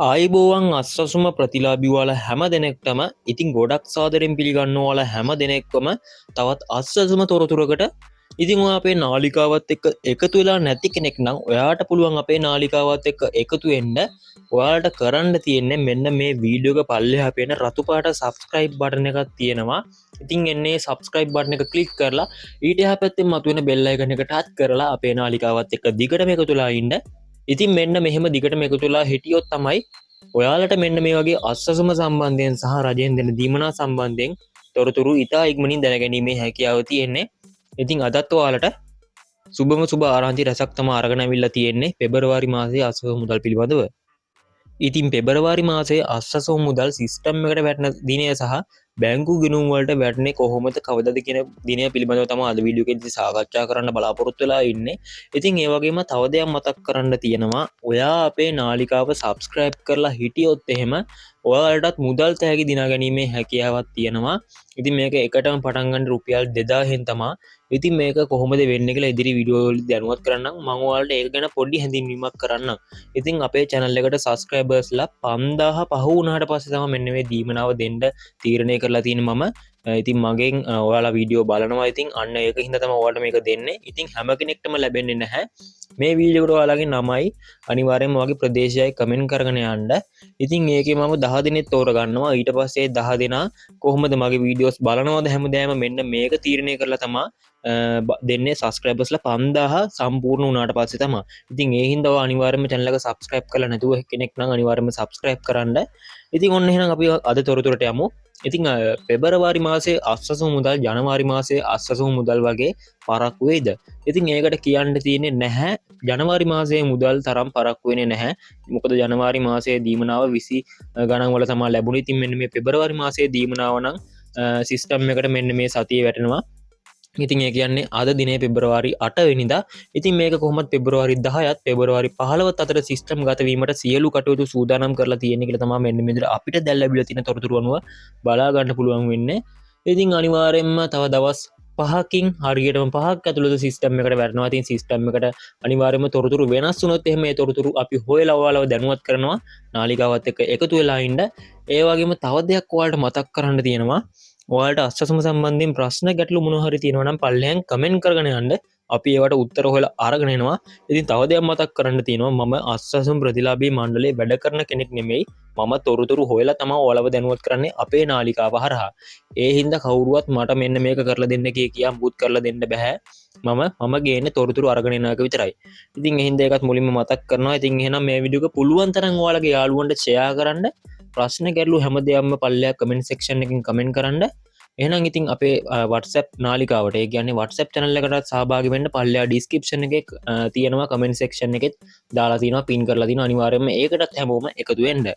ආයුබෝවන් අස්වසුම ප්‍රතිලාභී ඔයාලා හැම දෙනෙක්ටම. ඉතින් ගොඩක් සාදරයෙන් පිළිගන්නවා ඔයාලා හැම දෙනෙක්වම තවත් අස්වසුම තොරතුරකට. ඉතින් ඔයා අපේ නාලිකාවත් එක්ක එකතු වෙලා නැති කෙනෙක් නම් ඔයාට පුළුවන් අපේ නාලිකාවත් එක්ක එකතු වෙන්න. ඔයාලට කරන්න තියෙන්නේ මෙන්න මේ වීඩියෝ එක පල්ලෙහා පේන රතු පාට සබ්ස්ක්‍රයිබ් බටන් එකක් තියෙනවා. ඉතින් එන්නේ සබ්ස්ක්‍රයිබ් බටන් එක ක්ලික් කරලා ඊට එහා පැත්තෙන් මතුවෙන බෙල් අයිකන් එක ටච් කරලා අපේ නාලිකාවත් එක්ක දිගටම එකතු වෙලා ඉන්න. ඉතින් මෙන්න මෙහෙම දිගටම එකතු වෙලා හිටියොත් තමයි ඔයාලට මෙන්න මේ වගේ අස්වසුම සම්බන්ධයෙන් සහ රජයෙන් දෙන දීමනා සම්බන්ධයෙන් තොරතුරු ඉතා ඉක්මනින් දැනගැනීමේ හැකියාව තියෙන්නේ. ඉතින් අදත් ඔයාලට සුබම සුබ ආරංචි රැසක් තමයි අරගෙන ඇවිල්ලා තියෙන්නේ පෙබරවාරි මාසයේ අස්වසුම මුදල් පිළිබඳව. ඉතින් පෙබරවාරි මාසයේ අස්වසුම මුදල් සිස්ටම් එකට වැටෙන දිනය සහ බැංකු ගිණුම් වලට වැටෙන්නේ කොහොමද කවදද කියන දිනය පිළිබඳව තමයි අද වීඩියෝ එකේදී සාකච්ඡා කරන්න බලාපොරොත්තු වෙලා ඉන්නේ. ඉතින් ඒ වගේම තව දෙයක් මතක් කරන්න තියෙනවා. ඔයා අපේ නාලිකාව සබ්ස්ක්‍රයිබ් කරලා හිටියොත් එහෙම ඔයාලටත් මුදල් තෑගි දිනා ගැනීමේ හැකියාවක් තියෙනවා. ඉතින් මේක එකටම පටන් ගන්න රුපියල් 2000න් තමා. ඉතින් මේක කොහොමද වෙන්නේ කියලා ඉදිරි වීඩියෝ වලදී දැනුවත් කරන්නම්. මම ඔයාලට ඒක ගැන පොඩි හැඳින්වීමක් කරන්නම්. ඉතින් අපේ channel එකට subscribersලා 5000 පහ වුණාට පස්සේ තමයි මෙන්න මේ දීමනාව දෙන්න තීරණය කරලා තියෙන්නේ මම. ඉතින් මගෙන් ඔයාලා වීඩියෝ බලනවා. ඉතින් අන්න ඒක හින්දා තමයි ඔයාලට මේක දෙන්නේ. ඉතින් හැම කෙනෙක්ටම ලැබෙන්නේ නැහැ. මේ වීඩියෝ එකට ඔයාලගේ නමයි අනිවාර්යයෙන්ම ඔයාගේ ප්‍රදේශයයි කමෙන්ට් කරගෙන යන්න. ඉතින් ඒකේ මම 10 දෙනෙක් තෝරගන්නවා. ඊට පස්සේ 10 දෙනා කොහොමද මගේ වීඩියෝස් බලනවද හැමදාම මෙන්න මේක තීරණය කරලා තමා දෙන්නේ සබ්ස්ක්‍රයිබර්ස්ලා 5000 සම්පූර්ණ වුණාට පස්සේ තමා. ඉතින් ඒ හින්දා ඔයා අනිවාර්යයෙන්ම channel එක සබ්ස්ක්‍රයිබ් කරලා නැතුව කෙනෙක් නම් අනිවාර්යයෙන්ම සබ්ස්ක්‍රයිබ් කරන්න. ඉතින් ඔන්න එහෙනම් අපි අද තොරතුරට යමු. ඉතින් පෙබරවාරි මාසයේ අස්වසුම මුදල් ජනවාරි මාසයේ අස්වසුම මුදල් වගේ පරක්කු වෙයිද? ඉතින් ඒකට කියන්න තියෙන්නේ නැහැ. ජනවාරි මාසයේ මුදල් තරම් පරක්කු වෙන්නේ නැහැ. මොකද ජනවාරි මාසයේ දීමනාව 20 ගණන් වල තමා ලැබුණේ. ඉතින් මෙන්න මේ පෙබරවාරි මාසයේ දීමනාව නම් සිස්ටම් එකට මෙන්න මේ සතියේ වැටෙනවා. ඉතින් ඒ කියන්නේ අද දිනේ පෙබරවාරි 8 වෙනිදා. ඉතින් මේක කොහොමත් පෙබරවාරි 10ත් පෙබරවාරි 15ත් අතර සිස්ටම් ගත වීමට සියලු කටයුතු සූදානම් කරලා තියෙන කියලා තමයි මෙන්න මේ විදිහට අපිට දැන් ලැබිලා තියෙන තොරතුරු අනුව බලා ගන්න පුළුවන් වෙන්නේ. ඉතින් අනිවාර්යයෙන්ම තව දවස් 5කින් හරියටම 5ක් ඇතුළත සිස්ටම් එකට වැටෙනවා. ඉතින් සිස්ටම් එකට අනිවාර්යයෙන්ම තොරතුරු වෙනස් වුණොත් එහෙම ඒ තොරතුරු අපි හොයලා ඔයාලව දැනුවත් කරනවා. නාලිකාවත් එක්ක එකතු වෙලා ඉන්න. ඒ වගේම තව දෙයක් ඔයාලට මතක් කරන්න තියෙනවා. ඔයාලට අස්වසුම සම්බන්ධයෙන් ප්‍රශ්න ගැටලු මොනවා හරි තියෙනවා නම් පල්ලෙහාන් කමෙන්ට් කරගෙන යන්න. අපි ඒවට උත්තර හොයලා අරගෙන එනවා. ඉතින් තව දෙයක් මතක් කරන්න තියෙනවා. මම අස්වසුම ප්‍රතිලාභී මණ්ඩලයේ වැඩ කරන කෙනෙක් නෙමෙයි. මම තොරතුරු හොයලා තමයි ඔයාලව දැනුවත් කරන්නේ අපේ නාලිකාව හරහා. ඒ හින්දා කවුරුවත් මට මෙන්න මේක කරලා දෙන්න කිය කියා මුකුත් කරලා දෙන්න බෑ. මම ගේන්නේ තොරතුරු අරගෙන එන එක විතරයි. ඉතින් ඒ හින්දා ඒකත් මුලින්ම මතක් කරනවා. ඉතින් එහෙනම් මේ වීඩියෝ එක පුළුවන් තරම් ඔයාලගේ යාළුවන්ට ෂෙයා කරන්න. ප්‍රශ්න ගැටලු හැම දෙයක්ම පල්ලෙහා කමෙන්ට් සෙක්ෂන් එකකින් කමෙන්ට් කරන්න. එහෙනම් ඉතින් අපේ WhatsApp නාලිකාවට, ඒ කියන්නේ WhatsApp channel එකටත් සහභාගී වෙන්න පල්ලෙහා ඩිස්ක්‍රිප්ෂන් එකේ තියෙනවා, කමෙන්ට් සෙක්ෂන් එකෙත් දාලා තියෙනවා, පින් කරලා තියෙනවා. අනිවාර්යයෙන්ම ඒකටත් හැමෝම එකතු වෙන්න.